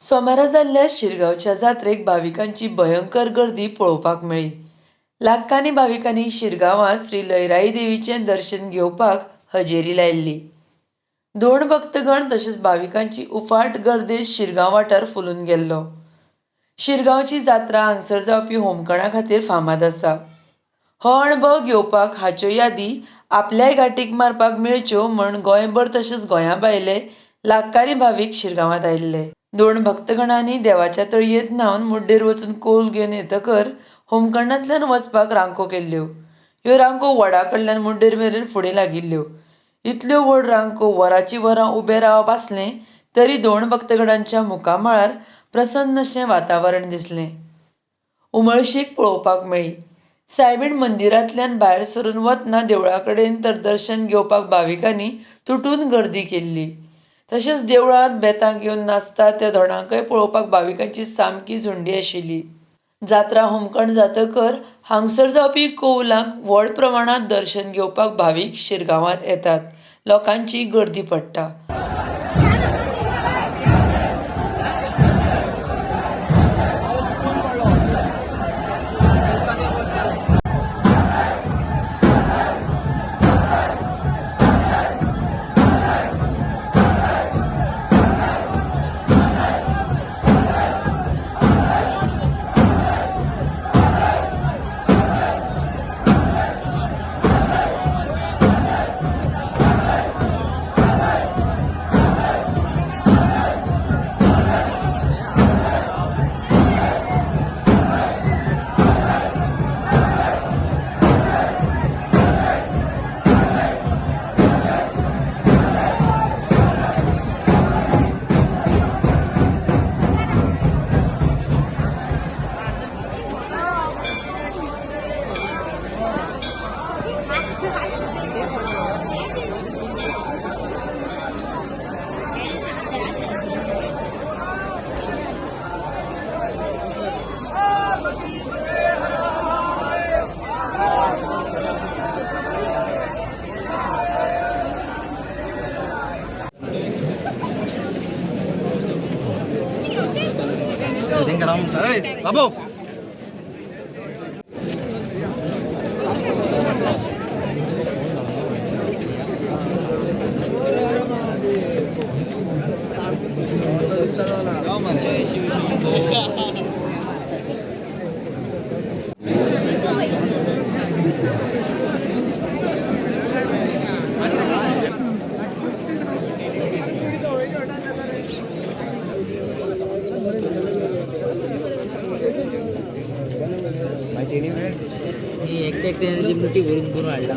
सोमारा जाल्ल्या शिरगांवच्या जात्रेक भाविकांची भयंकर गर्दी पळोवपाक मेळ्ळी. लाखांनी भाविकांनी शिरगांवांत श्री लयराई देवीचें दर्शन घेवपाक हजेरी लायिल्ली. दोन भक्तगण तशेंच भाविकांची उफाट गर्देत शिरगांव वाठार फुलून गेल्लो. शिरगांवची जात्रा हांगसर जावपी होमखणा खातीर फामाद आसा. हो अणभव घेवपाक हाच्यो यादी आपल्याय गांठीक मारपाक मेळच्यो म्हूण गोंयभर तशेंच गोंया भायले लाखांनी भावीक शिरगांवांत आयिल्ले. दोन भक्तगणांनी देवाच्या तळयेंत न्हावन मुड्डेर वचून कौल घेवन येतकर होमखणांतल्यान वचपाक रांको केल्ल्यो. ह्यो रांको वडा कडल्यान मुड्डेर मेरेन फुडें लागिल्ल्यो. इतल्यो व्हड रांको वरांची वरां उबें रावप आसलें तरी दोन भक्तगणांच्या मुखामळार प्रसन्नशें वातावरण दिसलें. उमळशीक पळोवपाक मेळ्ळी. सायबीण मंदिरांतल्यान भायर सरून वतना देवळा कडेन तर दर्शन घेवपाक भाविकांनी तुटून गर्दी केल्ली. तशेंच देवळांत बेतां घेवन नाचता त्या धोणांकय पळोवपाक भाविकांची सामकी झुंडी आशिल्ली. जात्रा होमखण जातकर हांगसर जावपी कौलांक व्हड प्रमाणांत दर्शन घेवपाक भावीक शिरगांवांत येतात. लोकांची गर्दी पडटा. बाबू एकटे मुठी भरून करून हाडला.